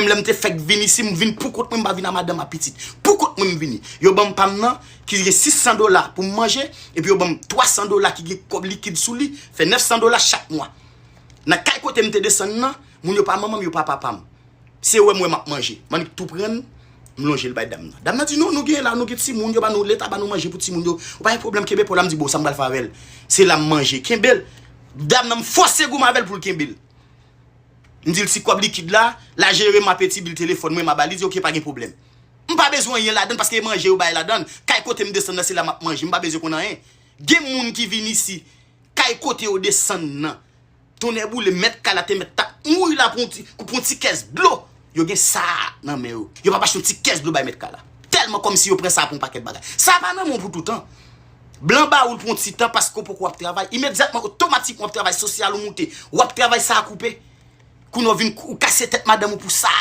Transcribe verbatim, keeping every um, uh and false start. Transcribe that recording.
Menm lè m te fèk vin isi, m vin pou kont mwen, m pa vin a madanm a pitit. Pou kont mwen m vini. Yo ban m pa m nan, ki gen sis san dola pou m manje, epi yo ban m twa san dola ki gen kòb likid sou li, fè nèf san dola chak mwa. Nan kay kote m te desann nan, moun yo pa manman m, yo pa papa m. Se wè m wè m ap manje. M annik tou pran l, m lonje l bay dam nan. Dam nan di, "Non, nou gen la, nou gen timoun, yo ba nou, leta ba nou manje pou timoun yo. Ou pa gen pwoblèm, kenbe pa w la." M di, "Bon, sa m pral fè avè l?" Se la m manje. Kenbe l. Dam nan, m fòse goumen avè l pou l kenbe l. M di l, "Ti kòb likid la, la jere m apeti bil telefòn mwen, m a ba li." Di, "Oke, pa gen pwoblèm." M pa bezwen anyen ladann paske e manje yo bay ladann. Kay kote m desann nan, se la m ap manje. M pa bezwen konn anyen. Gen moun ki vin isi, kay kote yo desann nan. Tonnè boule, mèt kay la te mèt t ap mouri la pou yon ti, pou yon ti kès dlo. Yo gen sa nan men yo. Yo p ap achte yon ti kès dlo bay mèt kay la. Tèlman kòmsi yo pran sa pou yon pakèt bagay. Sa pa nan men w pou toutan. Blan ba ou l pou yon ti tan paske w poko ap travay. Imedyatman, otomatikman, w ap travay, sosyal ou moute. W ap travay, sa a koupe. Kounye a w vin kou-, ou kase tèt madanm ou pou sa.